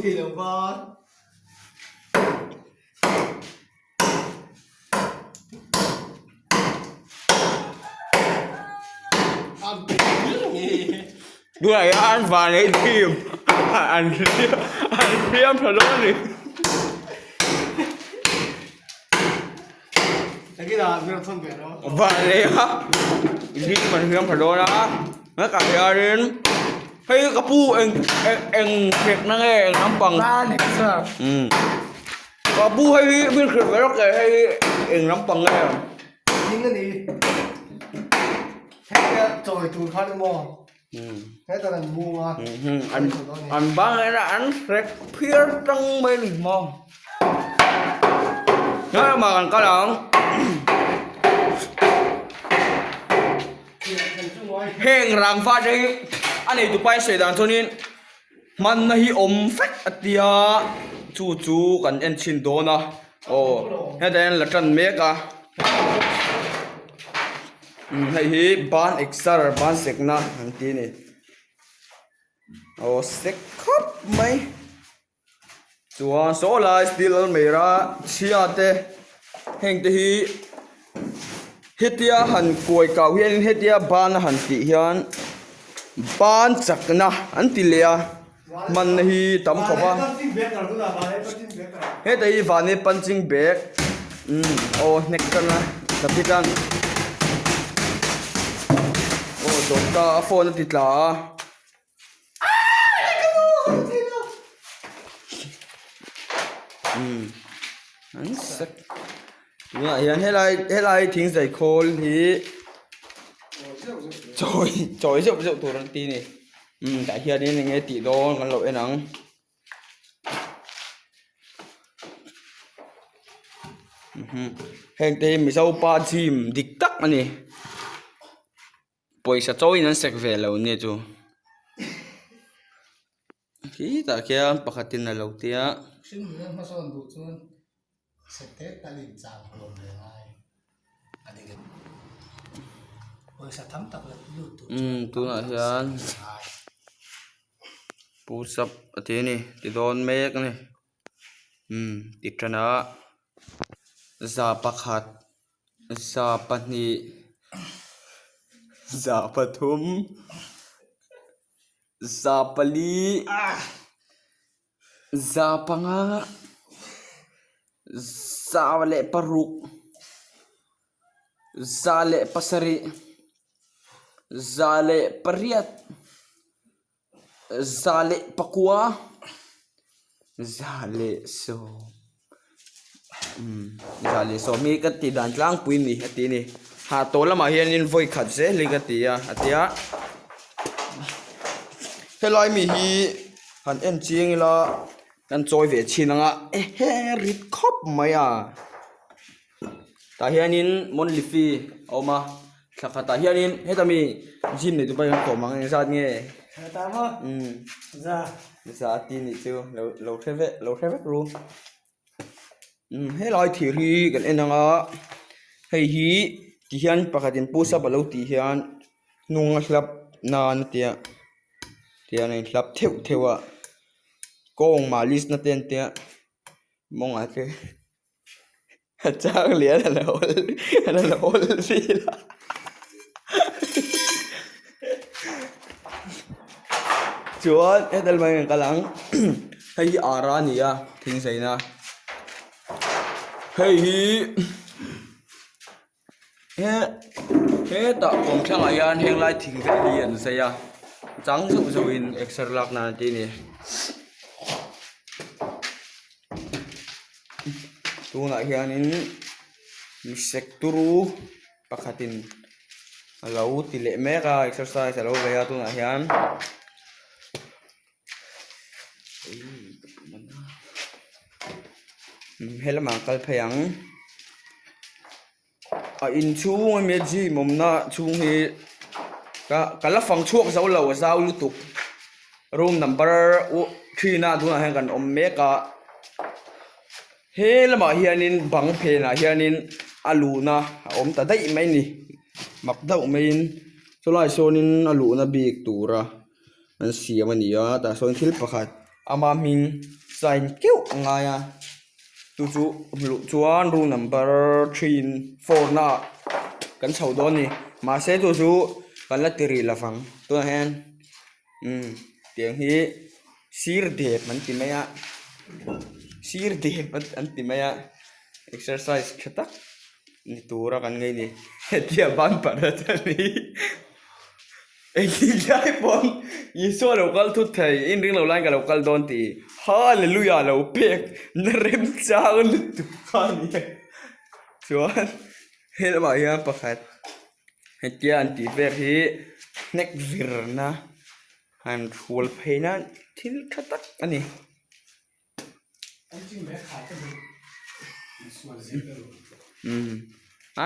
thei lo va. Tunah hian an vanei team an an hliam tha dawn a ni. Vanei a team an hliam tha dawn a hetah hianin hei ka pu eng eng hrek na nge eng lampang umm. Ka pu hei hi min hrilh ve lawk teh hei eng lampang nge Ding a ni hetia chawi tur khan emaw heta an mung a an an bang ena an hrek phiar tang mai a ni maw hei lamah kan kal ang heng rangva te hi a nei tupa in sawi dan chuanin. Hmanna hi awm vek a tia chu chu kan en chhin dawn a aw hetah hian la tan mek a umm hei hi ban exer ban sekna an ti a ni aw sek khawp mai chuan saw lai steel almira chhia te heng te hi hetia han kuai kau hian hetia ban a han tih hian ban chakna an ti leh a hmanna hi tam khawp a heta hi vane punching bag umm aw hnek tan a tapi tan aw dawhka a phone a ti tla a. Tunah hian helai helai thingzai khawl hi chawi chawi zeuh zeuh tur an ti a ni umm tah hianin eng nge tih dawn kan lo en ang. Heng te hi mizo pa gym dik tak a ni. Pawisa chawiin an sek ve lo nia chu khitah khian pakhatin a lo tia. Umm tunah hian push up a ti a ni ti dawn mek a ni umm ti tan a 100. 200, 300, 400, 500, 106, 108, 109, 110 umm 110 hi ka tih dan tlangpui ni a ti a ni hah tawh lamah hianin vawi khat zel hi ka ti a a tia helai mi hi han en chiang ila kan chawi ve chhin ang a ehe rit khawp mai a. Tah hianin monthly fee a awm a thla khatah hianin heta mi gym nei tur pawh hian kawm ang engzat nge umm za a ti nih chu lo lo hre vek lo hre vek ru umm helai thir hi kan en ang a hei hi ti hian pakhatin push up a lo tih hian hnung a hlap nan a tia tihian a inhlap theuh theuh a kawng malis na te an tia mawngah te. A chang lian a lo a lo hawl vel a chuan hetlai lamah hian kan kal ang hei hi ara a ni a thing zaina hei hi he hetah kawmthlangah hian henglai thing vel hi an zai a chang zeuh zeuhin exer lak nan an ti a ni. Tunah hianin mi sek turu pakhatin a lo ti leh mek a exercise a lo ve a tunah hian helamah an kal phei ang a inchhung ami a gym awmna chhung hi ka ka la fang chhuak zo lo a zau lutuk room number three na tunah hian kan awm mek a he lamah hianin bang phenah hianin a luhna a awm ta daih mai a ni mak deuh maiin chulaiah sawnin a luhna bik tura an siam a ni a tah sawn thil pakhat. Ama hming sign keuh a ngai a chu chu luh chuan room number 3 in 4 na ah kan chho dawn a ni mahse chu chu kan la ti rih lovang tunah hian umm tiang hi sir dep an ti mai a sir dep an ti mai a exercise tha tak ni tura kan ngei ni hetia ban parh atang hi. Engtin lai pawn Isua lo kal thut thei, in ring lo laiin ka lo kal dawn tih Hallelujah lo pek na remchang lutuk kha a ni a. Chuan he lamah hian pakhat hetia an tih vel hi hnek virna han hrual phei nan thil tha tak a ni.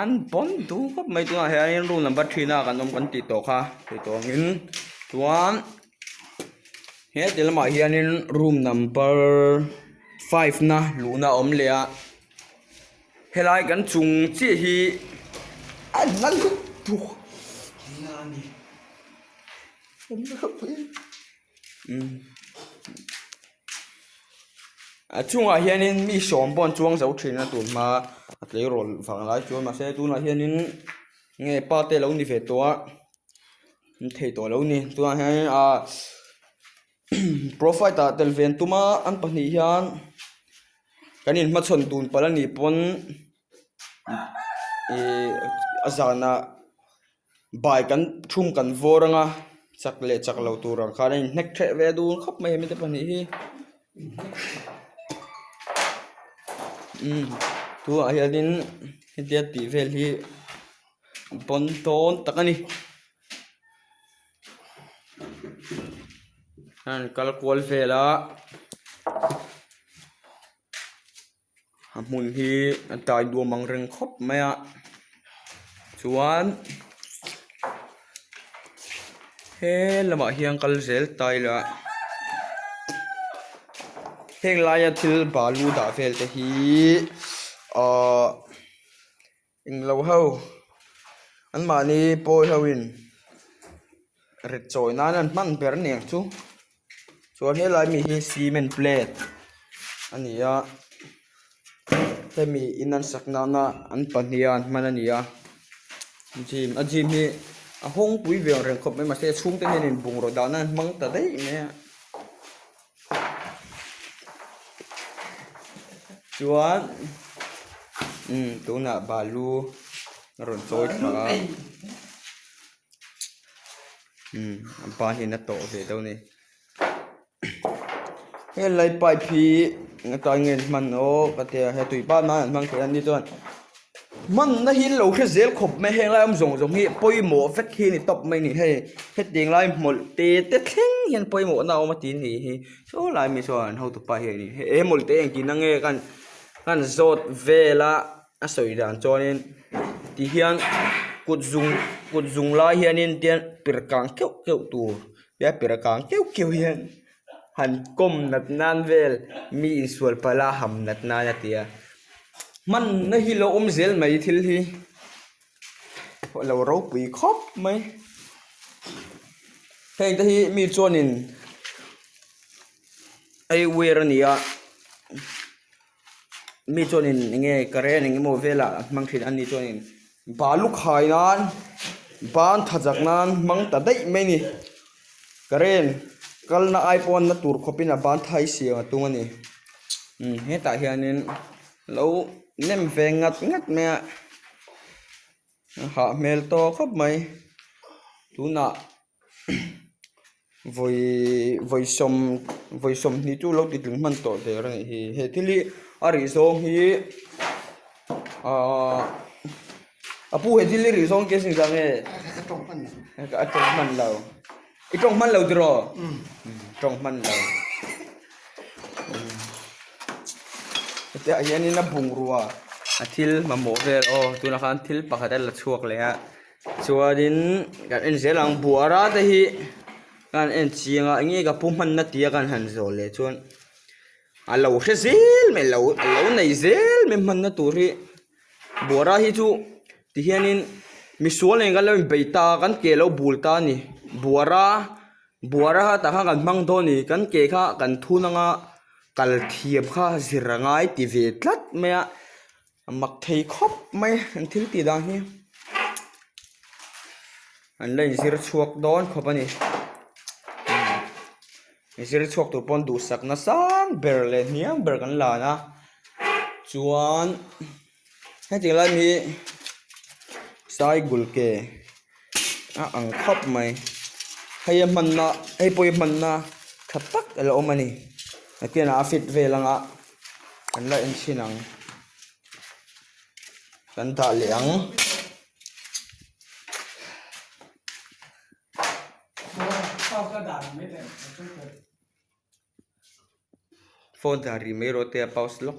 An pawn duh khawp mai tunah hianin room number 3 na kan awm kan tih tawh kha tih tawh angin chuan he ti lamah hianin room number 5 na luhna a awm leh a helai kan chung chiah hi a nal lutuk A chungah hianin mi sawm pawh an chuang zo thin a tun hma a tleirawl vang lai chuan mahse tunah hianin nge pa te alo ni ve tawh a an thei tawh lo ni tunah hianin ah profile ah tel ve an tum a an pahnih hian kan inhmachhawn dun palh anih pawn ihh a zanah. Bike an thum kan vawr anga chak leh chak lo tur ang khan a inhnek hreh ve dun khawp mai hemi te pahnih hi umm tunah hianin hetia tih vel hi pawn tawn tak a ni a rawn kal kual vel a. A hmun hi a tai duam ang reng khawp mai a chuan he lamah hian kal zel ta ila heng laia thil balu dah vel te hi ahh englo ho anmahni pawi ho in rit chawi nan an hman ber a ni ang chu. Chuan helai mi hi cement plate a ni a hemi in an sak nana an pahniha an hman a ni a gym a gym hi a hawng pui ve ang reng khawp mai mahse a chhungte hianin bungraw dah nan an hmang ta daih mai a chuan umm tunah balu a rawn chawi thla a. Umm a pa hian a tawh ve deuh a ni helai pipe hi atan nge an hman aw ka tia he tui pump nan an hmang thei a ni chuan hmanna hi an lo hre zel khawp mai heng lai awm zawng zawng hi pawimawh vek hi a ni tawp mai a ni hei hetiang lai hmawlh te te thleng hian pawimawh na a awm a ti a ni hi saw lai mi sawn an hotupa hi a ni he hmawlh te engtin ang nge kan kan zawt vel a. A sawi dan chuanin ti hian kut zung kut zung lai hianin tian pir kang keuh keuh tur tia pir kang keuh keuh hian han kawm nat nan vel mi insual palh a ham nat nan a ti a hmanna hi lo awm zel mai thil hi lo ropui khawp mai heng te hi mi chuanin ei wear a ni a. Mi chuanin eng nge current eng emaw velah an hmang thin a ni chuanin balu khai nan ban tha chak nan hmang ta daih mai a ni current kalna ai pawh na tur khawpin a ban thai siam a tum a ni umm hetah hianin lo nem ve ngat ngat mai a a hah hmel tawh khawp mai tunah. Vawi vawi sawm vawi sawmhnih chu lo ti tling hman tawh der a nih hi he thil hi a rih zawng hi ahh a pu he thil hi rih zawng hi engzah nge ka tawng hman lo a tawng hman lo i tawng hman lo tiraw tawng hman lo hetiang hianin a bungrua a thil mamawh vel aw tunah khan thil pakhat a la chhuak leh a. Chuanin kan en zel ang buara te hi kan en chiang a enge ka pu hmanna tia kan han zawh leh chuan a lo hre zel mai lo a lo nei zel mai hmanna tur hi buara hi chu tihianin misual nen kan lo inbei ta a kan ke lo bul ta a ni buara. Buara kha tah khan kan hmang dawn a ni kan ke kha kan thun anga kal thiam kha zir a ngai ti ve tlat mai a a mak thei khawp mai an thil tih dan hi an la inzir chhuak dawn khawp a ni inzir chhuak tur pawn duhsak nasa ber leh hniam ber kan lan a chuan heti lai hi saigul ke a ang khawp mai hei a hmanna hei pawh hi hmanna tha tak a la awm a ni nakinah a fit vel anga kan la en chhin ang kan dah leh ang. Phone dah rih mai rawh te a pause lawk ang.